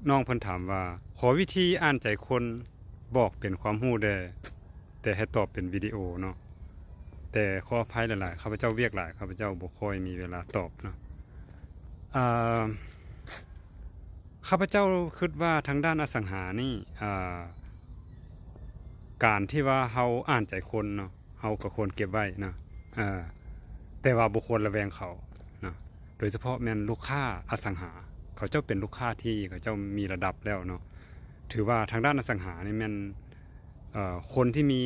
ນ້ອງເພິ່ນຖາມວ່າ ຂໍວິທີອ່ານໃຈຄົນ ບອກເປັນຄວາມຮູ້ແດ່ ແຕ່ໃຫ້ຕອບເປັນວິດີໂອເນາະ. ແຕ່ຂໍອະໄພຫຼາຍໆ ຂ້າພະເຈົ້າວຽກຫຼາຍ ຂ້າພະເຈົ້າບໍ່ຄ່ອຍມີເວລາຕອບເນາະ. ເອີ ຂ້າພະເຈົ້າຄິດວ່າທາງດ້ານອະສັງຫານີ້ ເອີ ການທີ່ວ່າເຮົາອ່ານໃຈຄົນເນາະ ເຮົາກໍຄວນເກັບໄວ້ເນາະ ເອີ ແຕ່ວ່າບໍ່ຄວນລະແວງເຂົາເນາະ ໂດຍສະເພາະແມ່ນລູກຄ້າອະສັງຫາ ເຂົາເຈົ້າເປັນລູກຄ້າທີ່ເຂົາເຈົ້າມີລະດັບແລ້ວເນາະ. ຖືວ່າທາງດ້ານອະສັງຫານີ້ແມ່ນ ເອີ ຄົນທີ່ມີ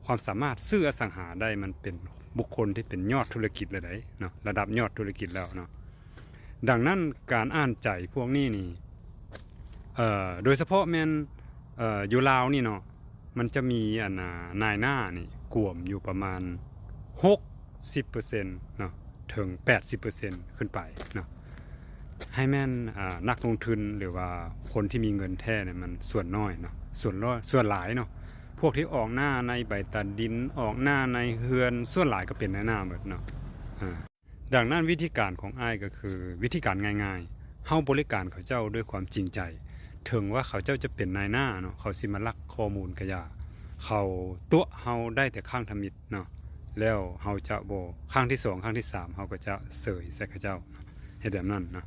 ຄວາມສາມາດຊື້ອະສັງຫາໄດ້ ມັນເປັນບຸກຄົນທີ່ເປັນຍອດທຸລະກິດແລ້ວໃດເນາະ ລະດັບຍອດທຸລະກິດແລ້ວເນາະ. ດັ່ງນັ້ນການອ່ານໃຈພວກນີ້ນີ້ ເອີ ໂດຍສະເພາະແມ່ນ ເອີ ຢູ່ລາວນີ້ເນາະ ມັນຈະມີ ອັນນາ ນາຍໜ້ານີ້ກວມຢູ່ປະມານຫົກສິບເປີເຊັນເນາະ ເຖິງແປດສິບເປີເຊັນຂຶ້ນໄປເນາະ ໃຫ້ແມ່ນ ອາ ນັກລົງທຶນ ຫຼືວ່າຄົນທີ່ມີເງິນແທ້ນີ້ມັນສ່ວນນ້ອຍເນາະ ສ່ວນລ- ສ່ວນຫຼາຍເນາະ ພວກທີ່ອອກໜ້າໃນໃບຕາດິນ ອອກໜ້າໃນເຮືອນ ສ່ວນຫຼາຍກໍເປັນນາຍໜ້າໝົດເນາະ ອາ. ດັ່ງນັ້ນວິທີການຂອງອ້າຍກໍຄື ວິທີການງ່າຍໆ ເຮົາບໍລິການເຂົາເຈົ້າດ້ວຍຄວາມຈິງໃຈ ເຖິງວ່າເຂົາເຈົ້າຈະເປັນນາຍໜ້າເນາະ ເຂົາຊິມາລັກຂໍ້ມູນກະຢ່າ ເຂົາຕົວະເຮົາໄດ້ແຕ່ຄັ້ງທຳອິດເນາະ ແລ້ວເຮົາຈະບໍ່ ຄັ້ງທີສອງ ຄັ້ງທີສາມ ເຮົາກໍຈະເສີຍໃສ່ເຂົາເຈົ້າ ເຮັດແບບນັ້ນເນາະ.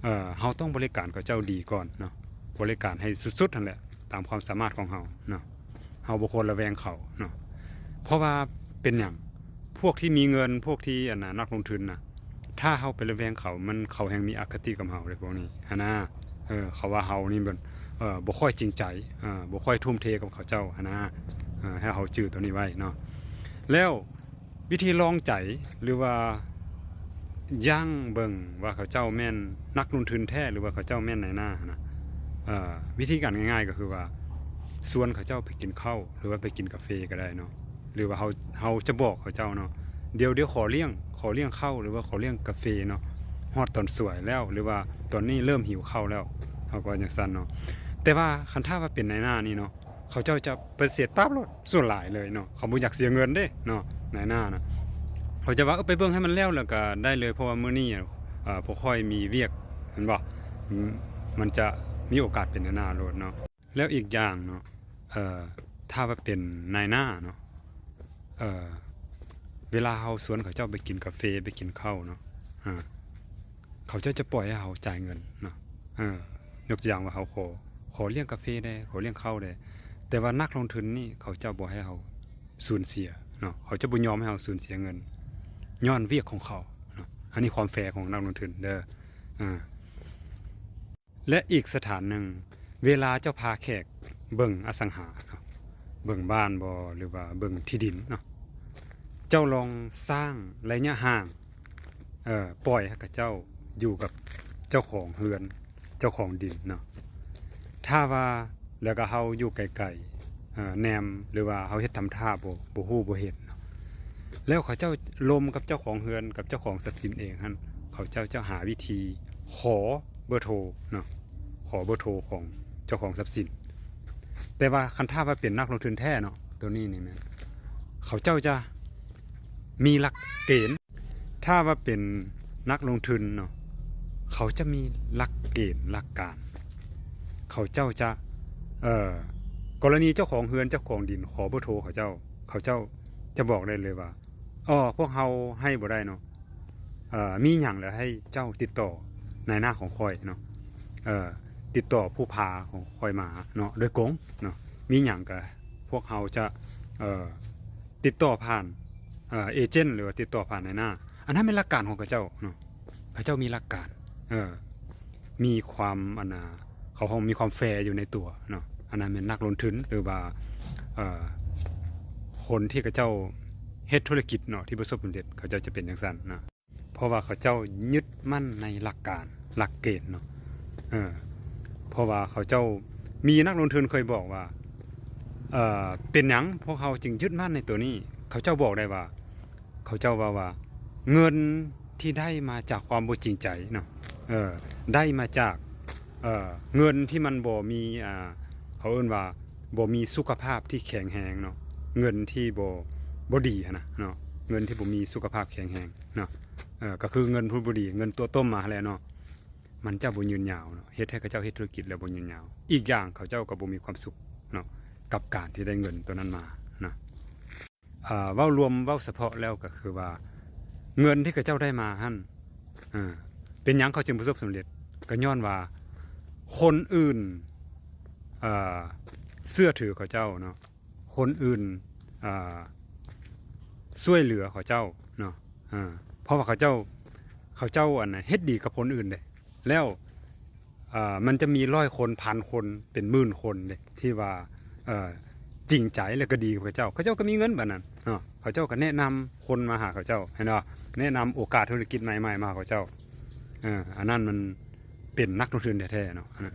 ເອີ ເຮົາຕ້ອງບໍລິການເຂົາເຈົ້າດີກ່ອນເນາະ ບໍລິການໃຫ້ສຸດໆຫັ້ນແຫຼະ ຕາມຄວາມສາມາດຂອງເຮົາເນາະ ເຮົາບໍ່ຄວນລະແວງເຂົາເນາະ. ເພາະວ່າເປັນຫຍັງ ພວກທີ່ມີເງິນ ພວກທີ່ ອັນນາ ນັກລົງທຶນນະ ຖ້າເຮົາໄປລະແວງເຂົາ ມັນ ເຂົາແຮ່ງມີອະຄະຕິກັບເຮົາເດ້ພວກນີ້ຫັ້ນນາ ເອີ ເຂົາວ່າເຮົານີ້ແມ່ນ ເອີ ບໍ່ຄ່ອຍຈິງໃຈ ເອີ ບໍ່ຄ່ອຍທຸ່ມເທກັບເຂົາເຈົ້າຫັ້ນນາ ເອີ ໃຫ້ເຮົາຈື່ໂຕນີ້ໄວ້ເນາະ. ແລ້ວ ວິທີລອງໃຈ ຫຼືວ່າຢັ້ງເບິ່ງວ່າເຂົາເຈົ້າແມ່ນນັກລົງທຶນແທ້ ຫຼືວ່າເຂົາເຈົ້າແມ່ນນາຍໜ້າຫັ້ນນະ ເອີ ວິທີການງ່າຍໆກໍຄືວ່າ ຊວນເຂົາເຈົ້າໄປກິນເຂົ້າ ຫຼືວ່າໄປກິນກາເຟກໍໄດ້ເນາະ ຫຼືວ່າເຮົາ ເຮົາຈະບອກເຂົາເຈົ້າເນາະ ດຽວ ດຽວຂໍລ້ຽງ ຂໍລ້ຽງເຂົ້າ ຫຼືວ່າຂໍລ້ຽງກາເຟເນາະ ຮອດຕອນສວຍແລ້ວ ຫຼືວ່າຕອນນີ້ເລີ່ມຫິວເຂົ້າແລ້ວ ເຮົາກໍວ່າຈັ່ງຊັ້ນເນາະ. ແຕ່ວ່າຄັນຖ້າວ່າເປັນນາຍໜ້ານີ້ເນາະ ເຂົາເຈົ້າຈະປະຕິເສດປັບໂລດ ສ່ວນຫຼາຍເລີຍເນາະ ເຂົາບໍ່ຢາກເສຍເງິນເດ້ເນາະ ນາຍໜ້ານະ ເຂົາຈະວ່າ ເອີ ໄປເບິ່ງໃຫ້ມັນແລ້ວ ແລ້ວກໍໄດ້ເລີຍ ເພາະວ່າມື້ນີ້ ອາ ພວກຂ້ອຍມີວຽກ ແມ່ນບໍ່ ມັນຈະມີໂອກາດເປັນນາຍໜ້າໂລດເນາະ. ແລ້ວອີກຢ່າງເນາະ ເອີ ຖ້າວ່າເປັນນາຍໜ້າເນາະ ເອີ ເວລາເຮົາຊວນເຂົາເຈົ້າໄປກິນກາເຟ ໄປກິນເຂົ້າເນາະ ອາ ເຂົາເຈົ້າຈະປ່ອຍໃຫ້ເຮົາຈ່າຍເງິນເນາະ ເອີ ຍົກຕົວຢ່າງວ່າເຮົາຂໍ ຂໍລ້ຽງກາເຟແດ່ ຂໍລ້ຽງເຂົ້າແດ່ ແຕ່ວ່ານັກລົງທຶນນີ້ເຂົາເຈົ້າບໍ່ໃຫ້ເຮົາສູນເສຍເນາະ ເຂົາຈະບໍ່ຍອມໃຫ້ເຮົາສູນເສຍເງິນ ຍ້ອນວຽກຂອງເຂົາເນາະ. ອັນນີ້ຄວາມແຟຂອງນັກລົງທຶນເດີ ອາ ແລະ ອີກສະຖານໜຶ່ງ ເວລາເຈົ້າພາແຂກເບິ່ງອະສັງຫາເນາະ ເບິ່ງບ້ານບໍ ຫຼືວ່າເບິ່ງທີ່ດິນເນາະ ເຈົ້າລອງສ້າງໄລຍະຫ່າງ ເອີ ປ່ອຍໃຫ້ເຂົາເຈົ້າຢູ່ກັບເຈົ້າຂອງເຮືອນ ເຈົ້າຂອງດິນເນາະ. ຖ້າວ່າ ແລ້ວກໍເຮົາຢູ່ໄກໆ ເອີ ແນມ ຫຼືວ່າເຮົາເຮັດທຳທ່າບໍ່ ບໍ່ຮູ້ບໍ່ເຫັນເນາະ ແລ້ວເຂົາເຈົ້າລົມກັບເຈົ້າຂອງເຮືອນ ກັບເຈົ້າຂອງຊັບສິນເອງຫັ້ນ ເຂົາເຈົ້າຈະຫາວິທີຂໍເບີໂທເນາະ ຂໍເບີໂທຂອງເຈົ້າຂອງຊັບສິນ. ແຕ່ວ່າຄັນຖ້າວ່າເປັນນັກລົງທຶນແທ້ເນາະ ໂຕນີ້ນີ້ແມ່ນ ເຂົາເຈົ້າຈະມີຫຼັກເກນ ຖ້າວ່າເປັນນັກລົງທຶນເນາະ ເຂົາຈະມີຫຼັກເກນຫຼັກການ ເຂົາເຈົ້າຈະ ເອີ ກໍລະນີເຈົ້າຂອງເຮືອນເຈົ້າຂອງດິນຂໍເບີໂທເຂົາເຈົ້າ ເຂົາເຈົ້າຈະບອກໄດ້ເລີຍວ່າ ອໍ ພວກເຮົາໃຫ້ບໍ່ໄດ້ເນາະ ເອີ ມີຫຍັງແລ້ວໃຫ້ເຈົ້າຕິດຕໍ່ນາຍໜ້າຂອງຂ້ອຍເນາະ ເອີ ຕິດຕໍ່ຜູ້ພາຂອງຂ້ອຍມາເນາະ ໂດຍກົງເນາະ ມີຫຍັງກະພວກເຮົາຈະ ເອີ ຕິດຕໍ່ຜ່ານ ເອີ ເອເຈັນ ຫຼືວ່າຕິດຕໍ່ຜ່ານນາຍໜ້າ ອັນນັ້ນແມ່ນຫຼັກການຂອງເຂົາເຈົ້າເນາະ ເຂົາເຈົ້າມີຫຼັກການ ເອີ ມີຄວາມ ອັນນາ ເຂົາເຮົາມີຄວາມແຟຢູ່ໃນຕົວເນາະ ອັນນັ້ນແມ່ນນັກລົງທຶນ ຫຼືວ່າ ເອີ ຄົນທີ່ເຂົາເຈົ້າເຮັດທຸລະກິດເນາະ ທີ່ປະສົບສຳເລັດ ເຂົາເຈົ້າຈະເປັນຈັ່ງຊັ້ນເນາະ ເພາະວ່າເຂົາເຈົ້າຍຶດໝັ້ນໃນຫຼັກການ ຫຼັກເກນເນາະ ເອີ ເພາະວ່າເຂົາເຈົ້າ ມີນັກລົງທຶນເຄີຍບອກວ່າ ເອີ ເປັນຫຍັງພວກເຮົາຈຶ່ງຍຶດໝັ້ນໃນຕົວນີ້ ເຂົາເຈົ້າບອກໄດ້ວ່າ ເຂົາເຈົ້າເວົ້າວ່າ ເງິນທີ່ໄດ້ມາຈາກຄວາມບໍ່ຈິງໃຈເນາະ ເອີ ໄດ້ມາຈາກ ເອີ ເງິນທີ່ມັນບໍ່ມີ ອ່າ ເຂົາເອີ້ນວ່າບໍ່ມີສຸຂະພາບທີ່ແຂງແຮງເນາະ ເງິນທີ່ບໍ່ ບໍ່ດີຫັ້ນນະເນາະ ເງິນທີ່ບໍ່ມີສຸຂະພາບແຂງແຮງເນາະ ເອີ ກໍຄືເງິນຜູ້ບໍ່ດີ ເງິນຕົວະຕົ້ມມາຫັ້ນແຫຼະເນາະ ມັນຈະບໍ່ຍືນຍາວເນາະ ເຮັດໃຫ້ເຂົາເຈົ້າເຮັດທຸລະກິດແລ້ວບໍ່ຍືນຍາວ. ອີກຢ່າງເຂົາເຈົ້າກໍບໍ່ມີຄວາມສຸກເນາະ ກັບການທີ່ໄດ້ເງິນໂຕນັ້ນມາເນາະ. ເວົ້າລວມເວົ້າສະເພາະແລ້ວກໍຄືວ່າ ເງິນທີ່ເຂົາເຈົ້າໄດ້ມາຫັ້ນ ເປັນຫຍັງເຂົາຈຶ່ງປະສົບສຳເລັດ? ກໍຍ້ອນວ່າຄົນອື່ນເຊື່ອຖືເຂົາເຈົ້າເນາະ ຄົນອື່ນຊ່ວຍເຫຼືອເຂົາເຈົ້າເນາະ. ເພາະວ່າເຂົາເຈົ້າ ເຂົາເຈົ້າອັນເຮັດດີກັບຄົນອື່ນເດ້ ແລ້ວ ມັນຈະມີຮ້ອຍຄົນ ພັນຄົນ ເປັນໝື່ນຄົນເດ້ ທີ່ວ່າຈິງໃຈ ແລ້ວກໍດີກັບເຂົາເຈົ້າ ເຂົາເຈົ້າກໍມີເງິນບາດນັ້ນເນາະ. ເຂົາເຈົ້າກໍແນະນຳຄົນມາຫາເຂົາເຈົ້າ ເຫັນບໍ່? ແນະນຳໂອກາດທຸລະກິດໃໝ່ໆມາຫາເຂົາເຈົ້າ. ອັນນັ້ນມັນເປັນນັກລົງທຶນແທ້ໆເນາະ.